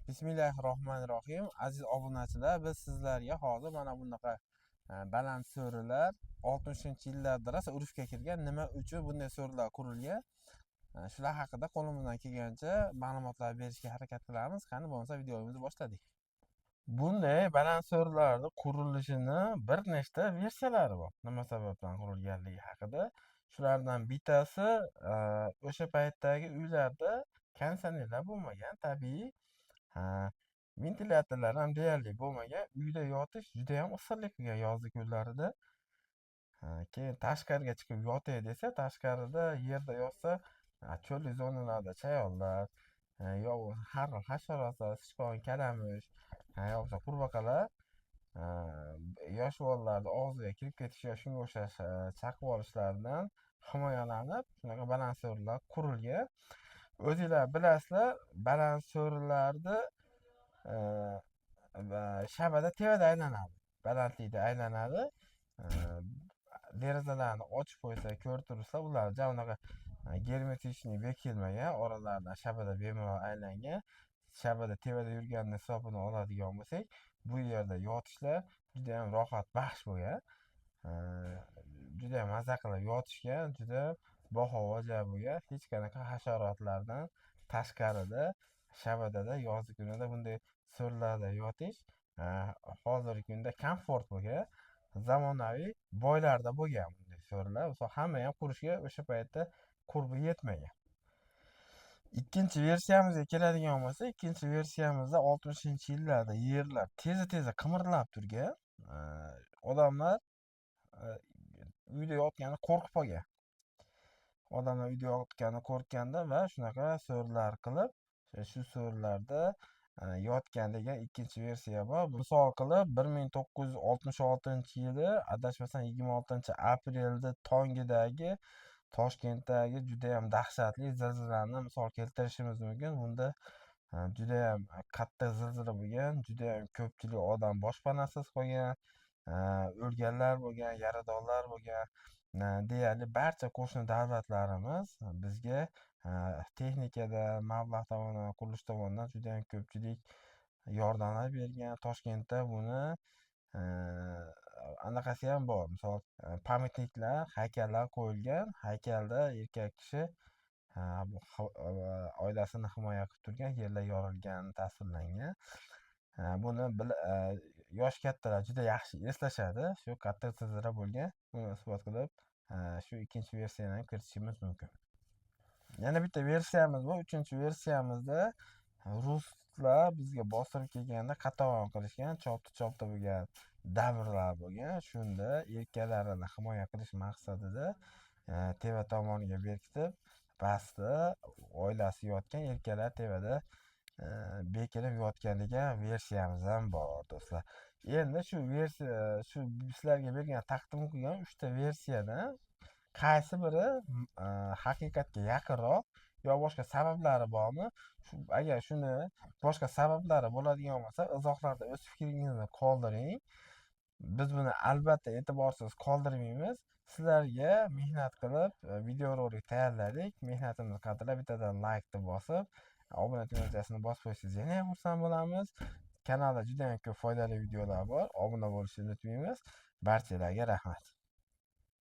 Bismillahi rohmanir rohim. Aziz obunachilar, biz sizlarga hozir mana bunaqa baland so'rilar 60-yillarda rosa urfga kirgan, nima uchun bunday so'rilar qurilgan, shular haqida qo'limizdan kelgancha ma'lumotlar berishga harakat qilamiz. Qani bo'lmasa, videomizni boshladik. Bunday baland so'rilarni qurilishini bir nechta versiyalari bor, nima sababdan qurilganligi haqida. Shulardan bittasi, o'sha paytdagi uylarda konditsionerlar bo'lmagan, tabiiy, ventilyatorlar ham deyarli bo'lmagan. Uyda yotish judayam issiqlik qilgan yozgi kunlarida. Keyin tashqariga chiqib yotay desa, tashqarida yerda yotsa, cho'lli zonalarda chayonlar, yo har xil hasharotlar, sichqon, kalamush, yo bo'lmasa qurbaqalar yosh bolalarni og'ziga kirib ketishi yo shunga o'xshash chaqib olishlaridan himoyalanib, shunaqa baland so'rilar qurilgan. O'zinglar bilasizlar, baland so'rilarni shabada tevada aylanadi, balandlikda aylanadi. Derazalarni ochib qo'ysa, ko'rib turibsizlar, ular ja unaqa герметичный bekilmagan, oralaridan shabada bemalol aylangan. Shabada tevada yurganini hisobini oladigan bo'lsak, bu yerda yotishlar judayam rohatbaxsh bo'lgan, judayam maza qilib yotishgan, juda bohavo joy bo'lgan. Hech qanaqa hasharotlardan tashqarida, shabadada yozgi kunida bunday so'rilarda yotish hozirgi kunda komfort bo'lgan. Zamonaviy boylarda bo'lgan bunday so'rilar. Misol, hamma ham qurishga o'sha paytda qurbi yetmagan. Ikkinchi versiyamizga keladigan bo'lsak, ikkinchi versiyamizda 60-yillarda yerlar tezda tezda qimirlab turgan. Odamlar uyda yotgani qo'rqib qolgan. Odamlar uyda yotgani qo'rqqanda va shunaqa so'rilar qilib, shu so'rilarda yotgan degan ikkinchi versiya bor. Misol qilib, 1966-yili, adashmasam, 26-aprelda tongidagi Toshkentdagi judayam dahshatli zilzilani misol keltirishimiz mumkin. Bunda judayam qattiq zilzila bo'lgan, judayam ko'pchilik odam boshpanasiz qolgan, o'lganlar bo'lgan, yaradorlar bo'lgan. Deyarli barcha qo'shni davlatlarimiz bizga texnikada, mablag' tomonidan, qurilish tomonidan judayam ko'pchilik yordamlar bergan. Toshkentda buni anaqasi ham bor. Misol, памятник lar, haykallar qo'yilgan. Haykalda erkak kishi oilasini himoya qilib turgan, yerlar yorilgani tasvirlangan. Buni yoshi kattalar juda yaxshi eslashadi. Shu qattiq zilzila bo'lgan. Buni isbot qilib, shu ikkinchi versiyani ham kiritishimiz mumkin. Yana bitta versiyamiz bor. Uchinchi versiyamizda ruslar bizga bostirib kelganda qatag'on qilishgan, chopdi chopdi bo'lgan davrlar bo'lgan. Shunda erkaklarini himoya qilish maqsadida teva tomoniga berkitib, pastda oilasi yotgan, erkaklar tevada bekinib yotgan degan versiyamiz ham bor, do'stlar. Endi shu versiya, shu sizlarga bergan, taqdim qilgan uchta versiyadan qaysi biri haqiqatga yaqinroq yo boshqa sabablari bormi? Shu, agar shuni boshqa sabablari bo'ladigan bo'lsa, izohlarda o'z fikringizni qoldiring. Biz buni albatta e'tiborsiz qoldirmaymiz. Sizlarga mehnat qilib videorolik tayyorladik. Mehnatimizni qadrlab, bittadan laykni bosib, obuna tugmachasini bosib qo'ysangiz, yana ham xursand bo'lamiz. Kanalda juda ham ko'p foydali videolar bor. Obuna bo'lishni unutmaymiz. Barchalarga rahmat.